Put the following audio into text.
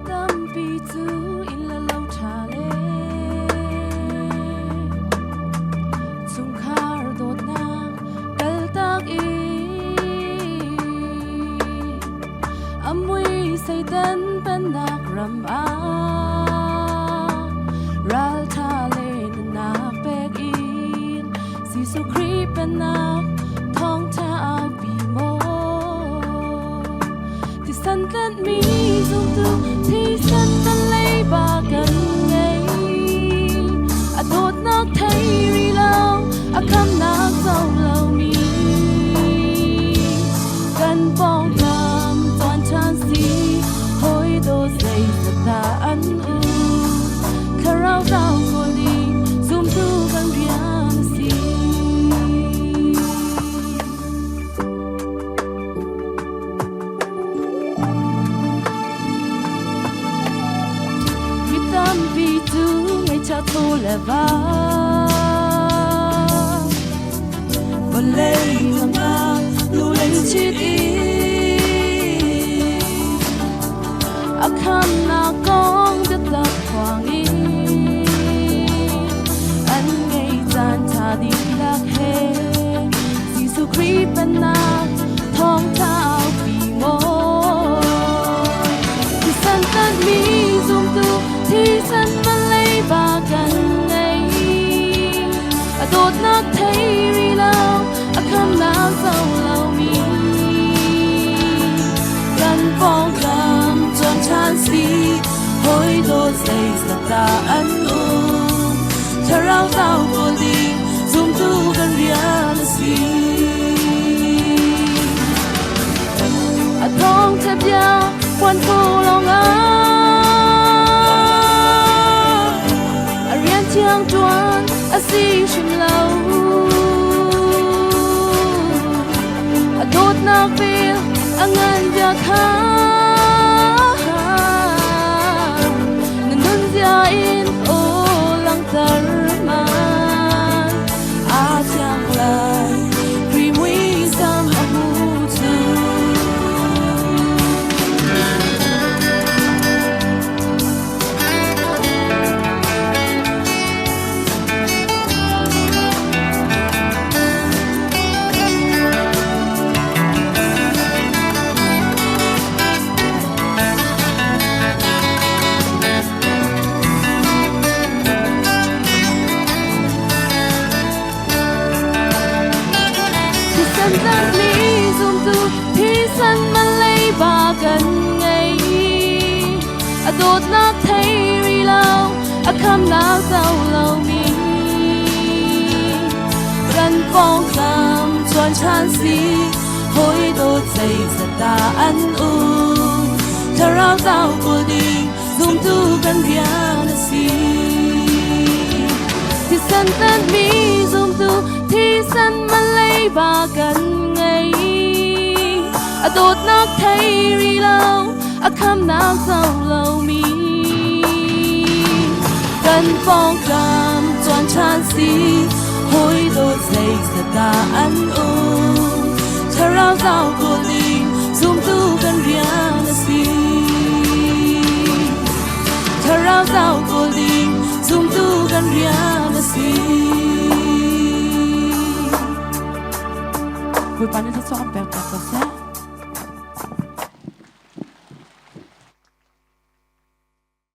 Tampi cu inn le lo ṭha le chungkhar dawtnak kaltak i a mui Satan pennak ram ah ralṭha le nunnak pek in Jesuh Khrih pennak thawngṭha aupi maw Thisen tlanhmi zumtu thisen kan leiba kan ngei. A dawtnak thei rih lo, a khamnak co lomi. Kan pawngkam tuan ṭhan si, hawi daw zeizat dah an um. Thlarau tlau kawl ding zumtu kan rian a si. Mi tampi cu ngaihchia thu le va vawlei ngamnak nu lei chit i a khamnak kong biatak phuang in an ngei caan ṭha dihlak he Jesuh Khrih pennak thawngṭha aupi maw Thisen tlanhmi zumtu thisen man leiba kan ngei a dawtnak thei rih lo a khamnak co lomi kan pawngkam cawn ṭhan si hawi dawt zeizat dah an um thlarau tlau kawl ding zumtu kan rian a si. A thawngṭha bia phuan phu lawngah a rian thiang ṭuan a si hrim lo. A dawtnak vel a ngan bia kha na nunzia in aw langhter man. Aa thiang lai Khrih muisam a hmu cu. Thisen tlanhmi zumtu thisen man leiba kan ngei. A dawtnak thei rih lo, a khamnak co lomi. Kan pawngkam chuan ṭhan si, hawi dawt zeizat dah an um. Thlarau tlau kawl ding zumtu kan rian a si. Thisen tlanhmi zumtu thisen man leiba kan ngei. A dawtnak thei rih lo, a khamnak co lomi. Kan pawngkam tuan ṭhan si, hawi dawt zeizat dah an um. Thlarau tlau kawl ding zumtu kan rian a si. Thlarau tlau kawl ding zumtu kan rian a si. Bawipa nih thluachuah an pek piak ko.